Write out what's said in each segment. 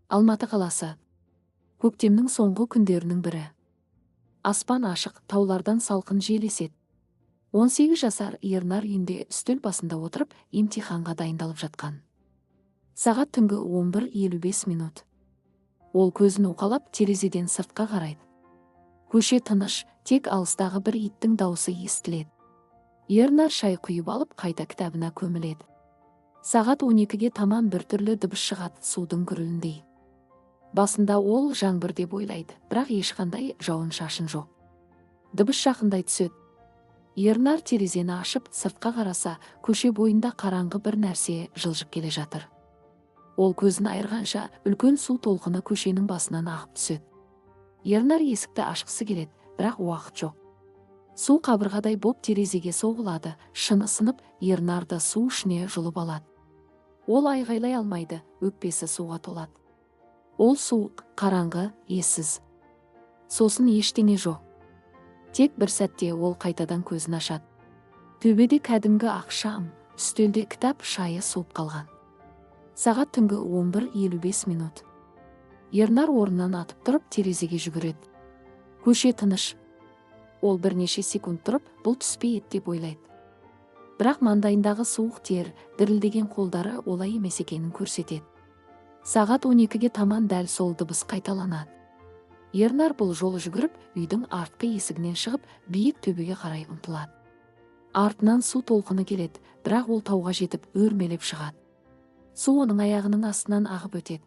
Алматы қаласы. Көктемнің соңғы күндерінің бірі. Аспан ашық, таулардан салқын жел еседі. 18 жасар Ернар үйінде үстел басында отырып, емтиханға дайындалып жатқан. Сағат түнгі 11:55 минут. Ол көзін уқалап, терезеден сыртқа қарайды. Көше тыныш, тек алыстағы бір иттің даусы естіледі. Ернар шай құйып алып, қайта кітабына көміледі. Сағат 12-ге таман біртүрлі дыбыс шығады, судың гүріліндей. Басында ол жаңбыр деп ойлайды, бірақ ешқандай жауын-шашын жоқ. Дыбыс жақындай түседі. Ернар терезені ашып, сыртқа қараса, көше бойында қараңғы бір нәрсе жылжып келе жатыр. Ол көзін айырғанша үлкен су толқыны көшенің басынан ағып түседі. Ернар есікті ашқысы келеді, бірақ уақыт жоқ. Су қабырғадай боп терезеге соғылады, шыны сынып, Ернарды су ішіне жұлып алады. Ол айғайлай алмайды, өкпесі суға толады. Ол суық, қараңғы, ессіз. Сосын ештеңе жоқ. Тек бір сәтте ол қайтадан көзін ашады. Төбеде кәдімгі ақ шам, үстелде кітап, шайы суып қалған. Сағат түнгі 11:55 минут. Ернар орнынан атып тұрып, терезеге жүгіреді. Көше тыныш. Ол бірнеше секунд тұрып, бұл түс пе еді деп ойлайды. Бірақ маңдайындағы суық тер, дірілдеген қолдары олай емес екенін көрсетеді. Сағат 12-ге таман дәл сол дыбыс қайталанады. Ернар бұл жолы жүгіріп, үйдің артқы есігінен шығып, биік төбеге қарай ұмтылады. Артынан су толқыны келеді, бірақ ол тауға жетіп, өрмелеп шығады. Су оның аяғының астынан ағып өтеді.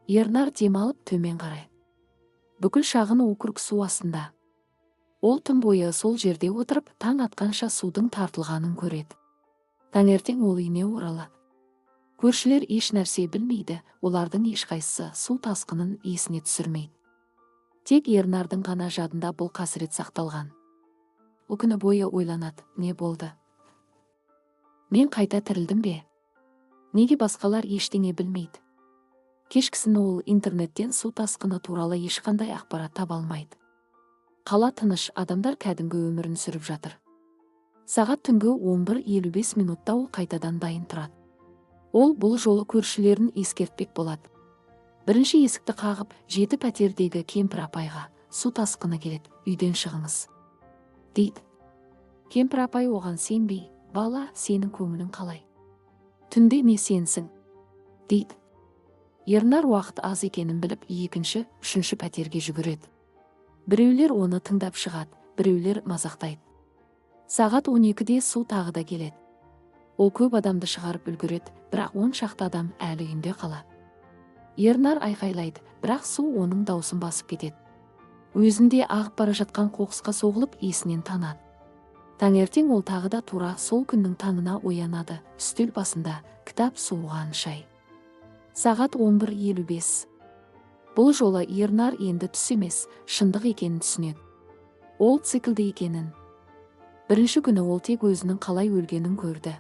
Ернар демалып төмен қарай. Бүкіл шағын округ су астында. Ол түн бойы сол жерде отырып, таң атқанша судың тартылғанын көреді. Таңертең ол үйіне оралады. Көршілер еш нәрсе білмейді, олардың ешқайсысы су тасқынын есіне түсірмейді. Тек Ернардың ғана жадында бұл қасірет сақталған. Ол күні бойы ойланады, не болды? Мен қайта тірілдім бе? Неге басқалар ештеңе білмейді? Кешкісін ол интернеттен су тасқыны туралы ешқандай ақпарат таба алмайды. Қала тыныш, адамдар кәдімгі өмірін сүріп жатыр. Сағат түнгі 11:55 минутта ол қайтадан дайын тұрады. Ол бұл жолы көршілерін ескертпек болады. Бірінші есікті қағып, 7 пәтердегі кемпір апайға су тасқыны келеді, үйден шығыңыз, дейді. Кемпір апай оған сенбей, бала, сенің көңілің қалай? Түнде не сенсің? Дейді. Ернар уақыт аз екенін біліп, екінші, үшінші пәтерге жүгіреді. Біреулер оны тыңдап шығады, біреулер мазақтайды. Сағат 12-де су тағы да келеді. Ол көп адамды шығарып үлгереді, бірақ 10 шақты адам әлі үйінде қалады. Ернар айқайлайды, бірақ су оның даусын басып кетеді. Өзінде ағып бара жатқан қоқысқа соғылып, есінен танады. Таңертең ол тағы да тура сол күннің таңына оянады, үстел басында кітап, суыған шай. Сағат 11:55. Бұл жолы Ернар енді түс емес, шындық екенін түсінеді. Ол циклді екенін. Бірінші күні ол тек өзінің қалай өлгенін көрді.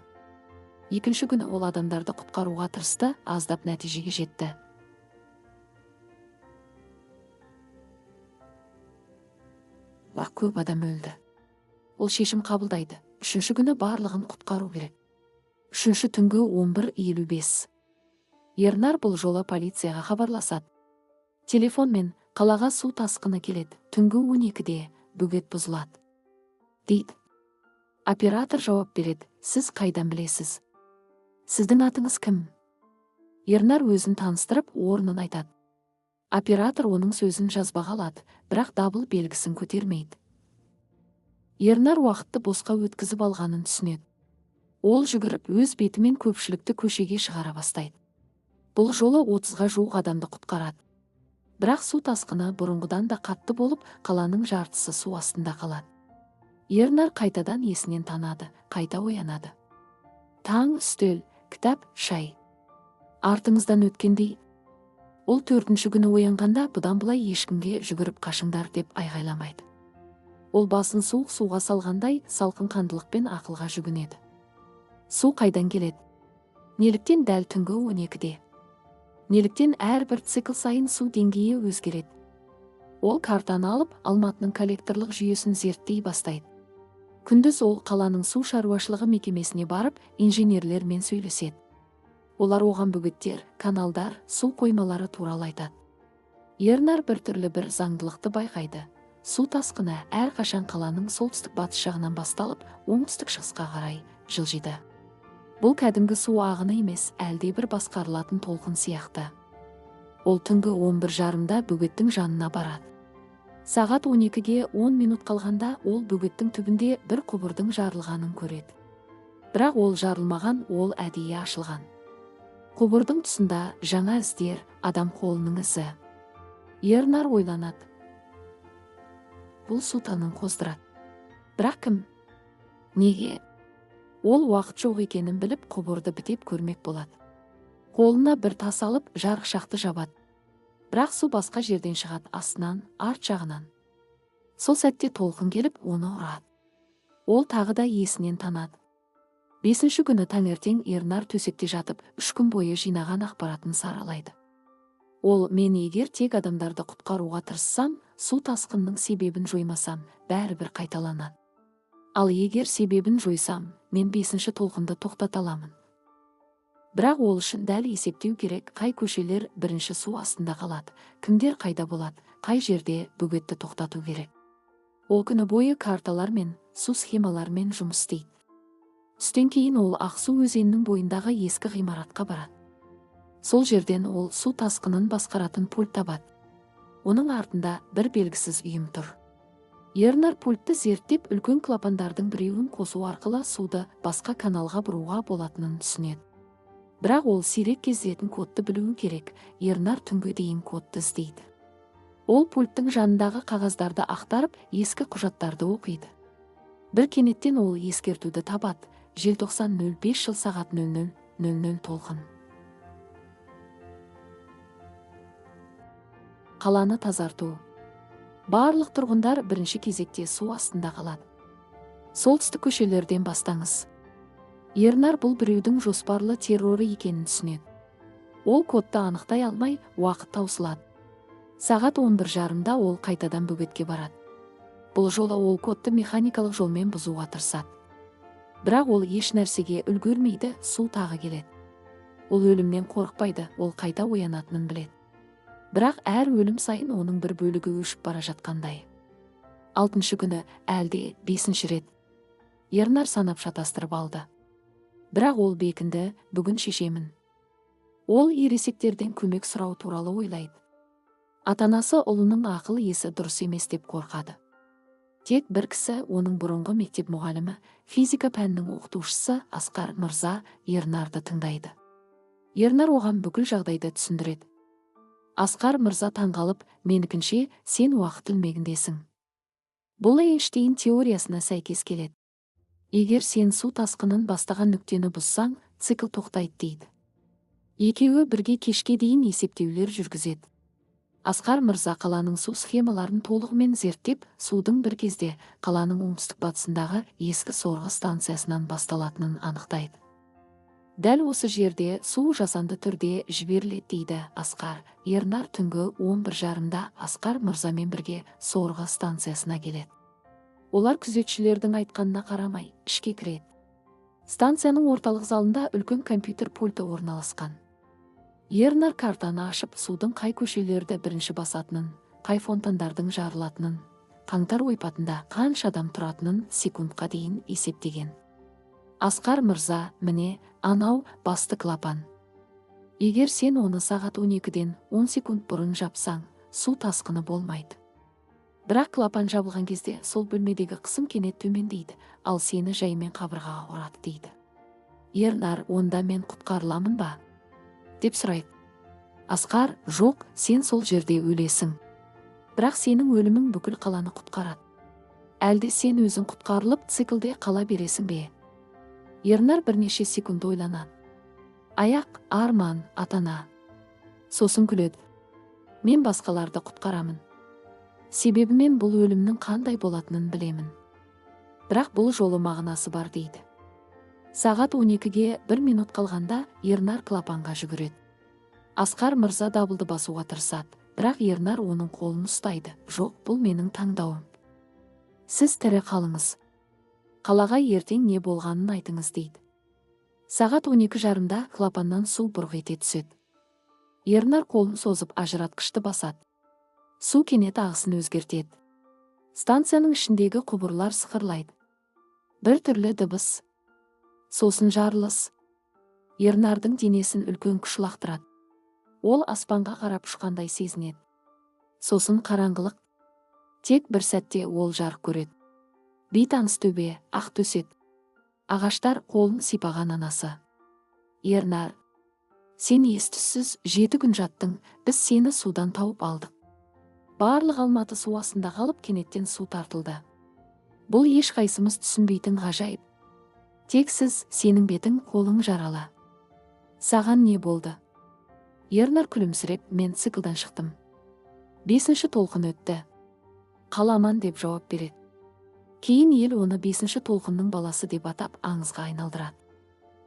Екінші күні ол адамдарды құтқаруға тырысты, аздап нәтижеге жетті. Бірақ көп адам өлді. Ол шешім қабылдайды. Үшінші күні барлығын құтқару керек. Үшінші түнгі 11:55. Ернар бұл жолы полицияға хабарласады. Телефонмен қалаға су тасқыны келеді, түнгі 12-де бөгет бұзылады, дейді. Оператор жауап береді, сіз қайдан білесіз? Сіздің атыңыз кім? Ернар өзін таныстырып, орнын айтады. Оператор оның сөзін жазбаға алады, бірақ дабыл белгісін көтермейді. Ернар уақытты босқа өткізіп алғанын түсінеді. Ол жүгіріп, өз бетімен көпшілікті көшеге шығара бастайды. Бұл жолы 30-ға жуық адамды құтқарады. Бірақ су тасқыны бұрынғыдан да қатты болып, қаланың жартысы су астында қалады. Ернар қайтадан есінен танады, қайта оянады. Таң, үстел, кітап, шай. Артыңыздан өткендей, ол төртінші күні оянғанда бұдан былай ешкімге жүгіріп қашыңдар деп айғайламайды. Ол басын суық суға салғандай салқын қандылықпен ақылға жүгінеді. Су қайдан келеді? Неліктен дәл түнгі 12-де? Неліктен әрбір цикл сайын су деңгейі өзгереді? Ол картаны алып, Алматының коллекторлық жүйесін зерттей бастайды. Күндіз ол қаланың су шаруашылығы мекемесіне барып, инженерлермен сөйлеседі. Олар оған бөгеттер, каналдар, су қоймалары туралы айтады. Ернар біртүрлі бір заңдылықты байқайды. Су тасқыны әрқашан қаланың солтүстік батыс жағынан басталып, оңтүстік шығысқа қарай жылжиды. Бұл кәдімгі су ағыны емес, әлде бір басқарылатын толқын сияқты. Ол түнгі 11:30-да бөгеттің жанына барады. Сағат 12-ге 10 минут қалғанда ол бөгеттің түбінде бір құбырдың жарылғанын көреді. Бірақ ол жарылмаған, ол әдейі ашылған. Құбырдың тұсында жаңа іздер, адам қолының ізі. Ернар ойланады. Бұл су тасқынын қоздырады. Бірақ кім? Неге? Ол уақыт жоқ екенін біліп, құбырды бітеп көрмек болады. Қолына бір тас алып, жарықшақты жабады. Бірақ су басқа жерден шығады, астынан, арт жағынан. Сол сәтте толқын келіп, оны ұрады. Ол тағы да есінен танады. 5-ші күні таңертең Ернар төсекте жатып, 3 күн бойы жинаған ақпаратын саралайды. Ол, мен егер тек адамдарды құтқаруға тырыссам, су тасқынының себебін жоймасам, бәрібір қайталанады. Ал егер себебін жойсам, мен 5-ші толқынды тоқтата аламын. Бірақ ол үшін дәл есептеу керек, қай көшелер бірінші су астында қалады, кімдер қайда болады, қай жерде бөгетті тоқтату керек. Ол күні бойы карталармен, су схемаларымен жұмыс істейді. Түстен кейін ол Ақсу өзенінің бойындағы ескі ғимаратқа барады. Сол жерден ол су тасқынын басқаратын пульт табады. Оның артында бір белгісіз ұйым тұр. Ернар пультті зерттеп, үлкен клапандардың біреуін қосу арқылы суды басқа каналға бұруға болатынын түсінеді. Бірақ ол сирек кездесетін кодты білуі керек. Ернар түнге дейін кодты іздейді. Ол пульттің жанындағы қағаздарды ақтарып, ескі құжаттарды оқиды. Бір кенеттен ол ескертуді табады. Желтоқсан 05 жыл сағат 00:00 толқын. Қаланы тазарту. Барлық тұрғындар бірінші кезекте су астында қалады. Солтүстік көшелерден бастаңыз. Ернар бұл біреудің жоспарлы терроры екенін түсінеді. Ол кодты анықтай алмай, уақыт таусылады. Сағат 11:30-да ол қайтадан бөгетке барады. Бұл жолы ол кодты механикалық жолмен бұзуға тырысады. Бірақ ол еш нәрсеге үлгермейді, су тағы келеді. Ол өлімнен қорықпайды, ол қайта оянатынын біледі. Бірақ әр өлім сайын оның бір бөлігі өшіп бара жатқандай. 6-шы күні, әлде 5-ші рет. Ернар санап шатастырып алды. Бірақ ол бекінді, бүгін шешемін. Ол ересектерден көмек сұрау туралы ойлайды. Ата-анасы ұлының ақыл есі дұрыс емес деп қорқады. Тек бір кісі, оның бұрынғы мектеп мұғалімі, физика пәнінің оқытушысы Асқар мырза Ернарды тыңдайды. Ернар оған бүкіл жағдайды түсіндіреді. Асқар мырза таңғалып, менікінше, сен уақыт ілмегіндесің. Бұл Эйнштейн теориясына сәйкес келеді. Егер сен су тасқынын бастаған нүктені бұзсаң, цикл тоқтайды дейді. Екеуі бірге кешке дейін есептеулер жүргізеді. Асқар мырза қаланың су схемаларын толығымен зерттеп, судың бір кезде қаланың оңтүстік батысындағы ескі сорғы станциясынан басталатынын анықтайды. Дәл осы жерде су жасанды түрде жіберіледі дейді Асқар. Ернар түнгі 11:30-да Асқар мырзамен бірге сорғы станциясына келеді. Олар күзетшілердің айтқанына қарамай, ішке кіреді. Станцияның орталық залында үлкен компьютер пульті орналасқан. Ернар картаны ашып, судың қай көшелерді бірінші басатынын, қай фонтандардың жарылатынын, Қаңтар ойпатында қанша адам тұратынын секундқа дейін есептеген. Асқар мырза, міне, анау басты клапан. Егер сен оны сағат 12-ден 10 секунд бұрын жапсаң, су тасқыны болмайды. Бірақ клапан жабылған кезде сол бөлмедегі қысым кенет төмендейді, ал сені жаймен қабырғаға ұрады дейді. Ернар, онда мен құтқарыламын ба? Деп сұрайды. Асқар, жоқ, сен сол жерде өлесің. Бірақ сенің өлімің бүкіл қаланы құтқарады. Әлде сен өзің құтқарылып циклде қала бересің бе? Ернар бірнеше секунд ойланады. Аяқ, арман, атана. Сосын күледі. Мен басқаларды құтқарамын. Себебі мен бұл өлімнің қандай болатынын білемін. Бірақ бұл жолы мағынасы бар дейді. Сағат 12-ге 1 минут қалғанда Ернар клапанға жүгіреді. Асқар мырза дабылды басуға тырысады, бірақ Ернар оның қолын ұстайды. Жоқ, бұл менің таңдауым. Сіз тірі қалыңыз. Қалаға ертең не болғанын айтыңыз дейді. Сағат 12:30-да клапаннан су бұрқ ете түседі. Ернар қолын созып ажыратқышты басады. Су кенет ағысын өзгертеді. Станцияның ішіндегі құбырлар сықырлайды. Бір түрлі дыбыс. Сосын жарылыс. Ернардың денесін үлкен күш лақтырады. Ол аспанға қарап ұшқандай сезінеді. Сосын қараңғылық. Тек бір сәтте ол жарық көреді. Бейтаныс төбе, ақ төсек. Ағаштар, қолын сипаған анасы. «Ернар, сен ес-түссіз 7 күн жаттың, біз сені судан тауып алдық. Барлық Алматы су астында қалып, кенеттен су тартылды. Бұл ешқайсымыз түсінбейтін ғажайып. Тек сіз, сенің бетің, қолың жаралы. Саған не болды?» Ернар күлімсіреп, «Мен циклдан шықтым. Бесінші толқын өтті. Қала аман», – деп жауап береді. Кейін ел оны бесінші толқынның баласы деп атап, аңызға айналдырады.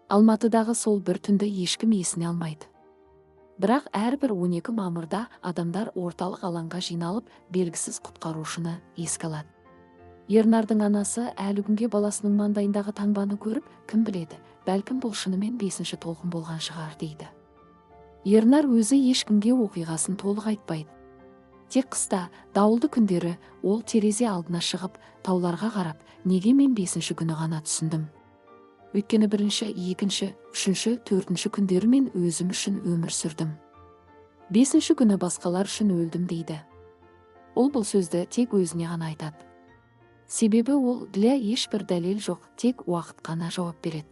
Алматыдағы сол бір түнді ешкім есіне алмайды. Бірақ әрбір 12 мамырда адамдар орталық алаңға жиналып, белгісіз құтқарушыны еске алады. Ернардың анасы әлі күнге баласының маңдайындағы таңбаны көріп, «Кім біледі, бәлкім, бұл шынымен бесінші толқын болған шығар», – дейді. Ернар өзі ешкімге оқиғасын толық айтпайды. Тек қыста, дауылды күндері ол терезе алдына шығып, тауларға қарап, «Неге мен бесінші күні ғана түсіндім? Өйткені бірінші, екінші, үшінші, төртінші күндері мен өзім үшін өмір сүрдім. Бесінші күні басқалар үшін өлдім», – дейді. Ол бұл сөзді тек өзіне ғана айтады. Себебі ол для ешбір дәлел жоқ, тек уақыт қана жауап береді.